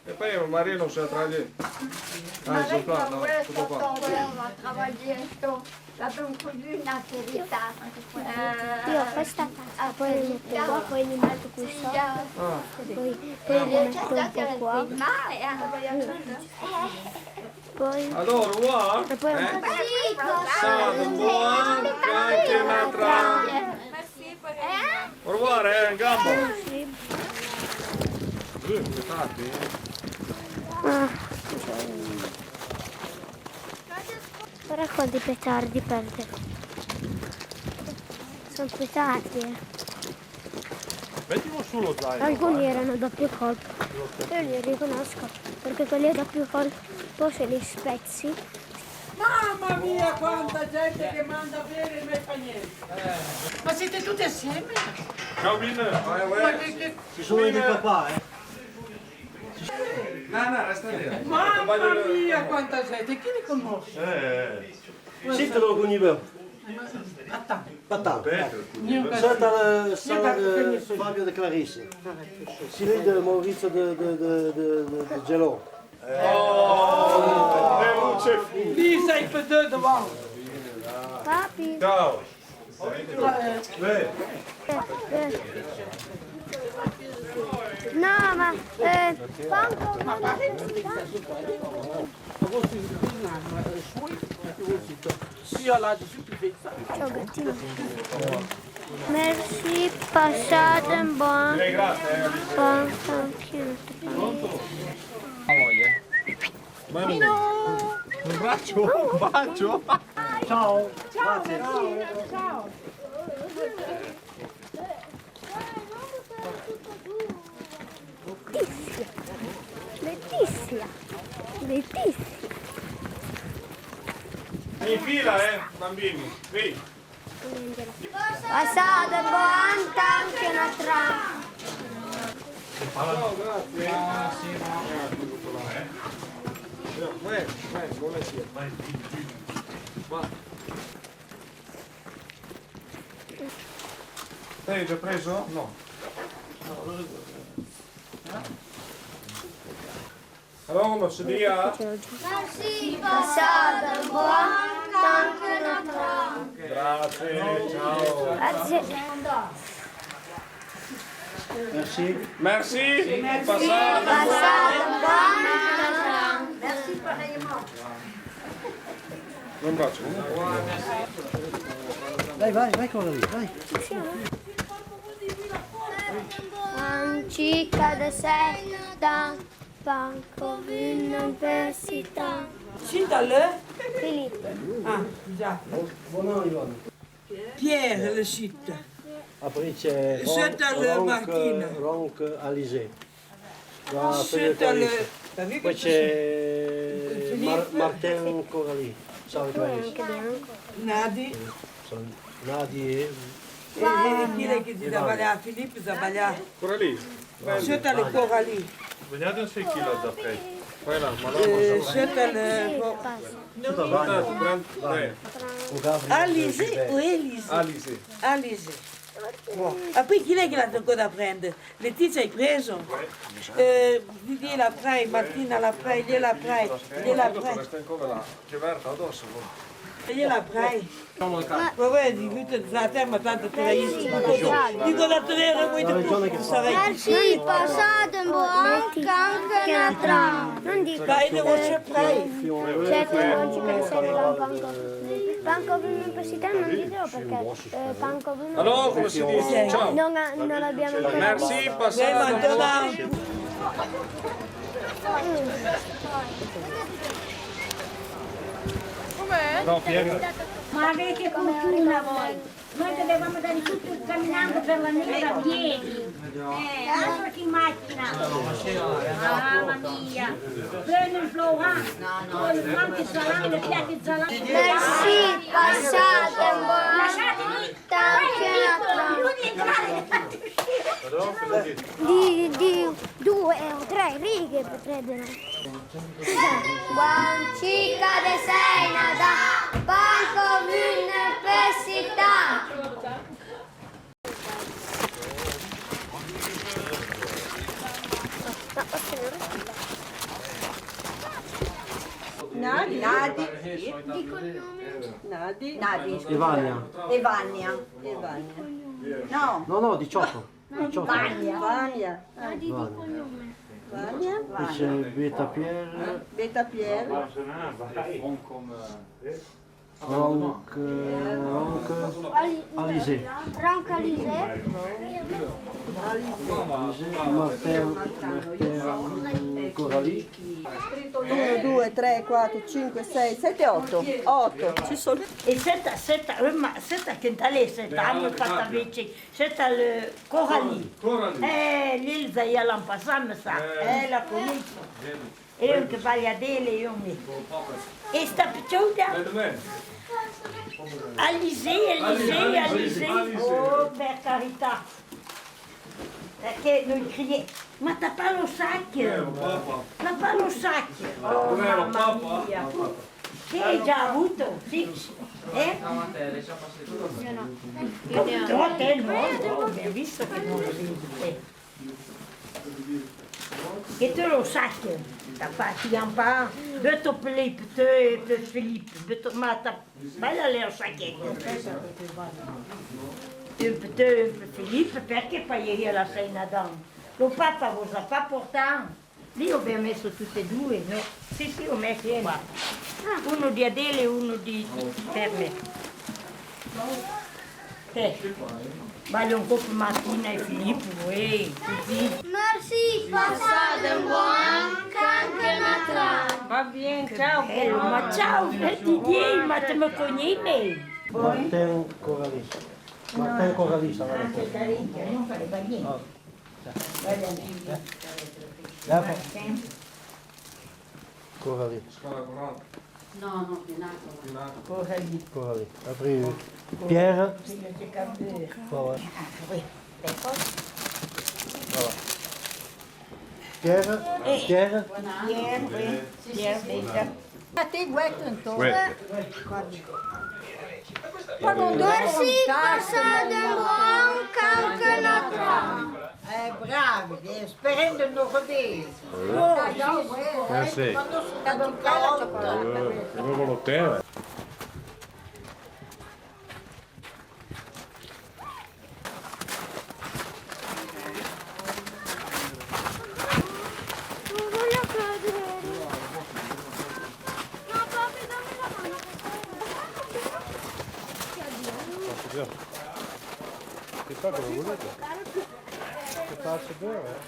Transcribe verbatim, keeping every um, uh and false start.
E poi Marino se travaille. Ah, il se plaint, non, tu peux pas. Travaille, la bonne commune a fait des tas. Io questa faccio, poi li metto qua, poi li metto qui sotto, poi, poi li metto un po' qua. Poi... Allora, au revoir. E poi... Passate un bon an, anche un'altra. Au revoir, eh, in gamba. Eh, infatti, eh. Ah. Però col di petardi perde. Son petardi, eh. Mettimo su lo zaino, alcuni erano doppio colpo. Io li riconosco, perché quelli a doppio colpo se li spezzi. Mamma mia, quanta gente che manda bene e me fa niente. Ma siete tutti assieme? Ciao, Vin. Ma che, che... Ci sono i di papà, eh. No, no, resta lì. Mamma mia, quanta gente, chi li conosce? Eh, eh. Sì, te lo conosco. Pas tant. Pas tant. Sota la sala de Fabio de Clarisse. Celui de Maurizio de, de, de Gelon. Oh, Lisa, il peut deux devant. Papi. Ciao. Eh, eh. No, ma, eh, Franco, no, no. Ciao, gattino. Merci, passate un bon, bon, tranquillo. Un braccio, un bacio. Ciao. Ciao, Martina, ciao. Letizia. Letizia. Letizia. In fila, eh, bambini. Ehi. Passate bon an, anche un'altra. Ciao, grazie. Grazie, grazie. Vai, vai, volentieri. Va. Te l'hai già preso? No. Allora, uno se dia. Merci, passate un bon an, anche un'altra. Grazie, ciao. Grazie. Merci. Merci. Passate. Passate un bon an. Merci, pareillement. Un bacio. Vai, vai, vai, Coralie, vai. An cica de seta, panco vin in pesita. Sita le? Filippo. Ah, già. Pierre le sita. Après, c'è Ronc, Martina. Ronc Alizé. Poi c'è Martin Coralie. Nadi. Nadi e... E chi l'è che ti da balà? Filippo da balà. Coralie. Seta le Coralie. Vegnade un secchino da qui. Seta le... Alizé o Elise? Alizé. Alizé. Bon. Après, chi l'è che l'ha ancora da prende? Letizia hai preso? Eh, Didier l'a prai, Martina l'a prai, lé l'a prai, lé l'a prai. Lé l'a prai. Vabbè, di vite za te, ma tanto te la isi. Dico da te vere, voi te tu, tu sarai. Merci, passate un bon an, anche un'altra. Non dico. Dai, devo cercare. Certo, non ci penseremo. Panco vin in pesita, non dirlo perché, eh, panco vin... Alors, come si dice? Ciao. Non, non l'abbiamo ancora visto. Merci, passate. Com'è? No, Piero. Ma avete fortuna voi. Noi dovevamo andare tutti camminando per la neve a piedi. Eh, altro che in macchina. Mamma mia. Prende il Florent. Con le guanti salate, le piatti salate. Merci, passate un bon an. Lasciatemi. Di, di due o tre righe potrebbero. Buon cica de sei nada, panco vin in pesita. Ma posso dire? Nadi. Nadi. Di cognome? Nadi. Nadi. Evania. Evania. Evania. No. No, no, diciotto. Diciotto. Vania. Vania. Nadi di cognome. Vania. Poi c'è Beta Pierre. Beta Pierre. Ronc, eh, Ronc, Alizé. Ronc Alizé. Alizé, Martin, Martin Coralie. Uno, due, tre, quattro, cinque, sei, sette, otto. Otto, ci sono. E setta, setta, eh, ma setta che tale, setta, hanno fatto invece, setta le Coralie. Coralie. Eh, l'Elsa, io l'an passà, me sa. Eh, la conosco. E un che va a dele, e un mi. E sta picciuta? Alizé, Alizé, Alizé. Oh, per carità. Perché noi crie-, ma t'as pas le sac? T'as pas le sac? Oh, mamma mia. Che hai già avuto? Sì. Eh? Come, no, te no, no, abbiamo visto che non lo vedi. Che te lo sac, t'as pas, ti an pas, beutto pe Filipe, te, pe Filipe, beutto, ma t'as, bella le sac. Un pe te, un pe Filipe, perché pas ieri a la cena dan? Lo papa vos a pas portà? Lì ho messo tutte e due, no? Sì, sì, ho messo qua. Uno di Adele e uno di, per me. Te. Ballo un po' Martina e Filippo, eh, così. Merci, passade un bon an, anche n'atra. Va bien, ciao. Eh, ma ciao, Didier, ma te me connais, mais. Martin Coralie. Martin Coralie, ça va. Ah, c'est Coralie, non, fallait pas dire. Ah. Coralie. No, no, Coralie. Coralie. Après, euh, Pierre. Voilà. Voilà. Pierre, Pierre. Pierre, oui. Pierre, déjà. A te guardo intorno. Ouais. Merci, passade un bon an, anche n'atra. Eh, bravi, eh, sperando no revede. Merci. Come volontaire. C'est pas que vous voulez, quoi. C'est pas assez bien, ouais.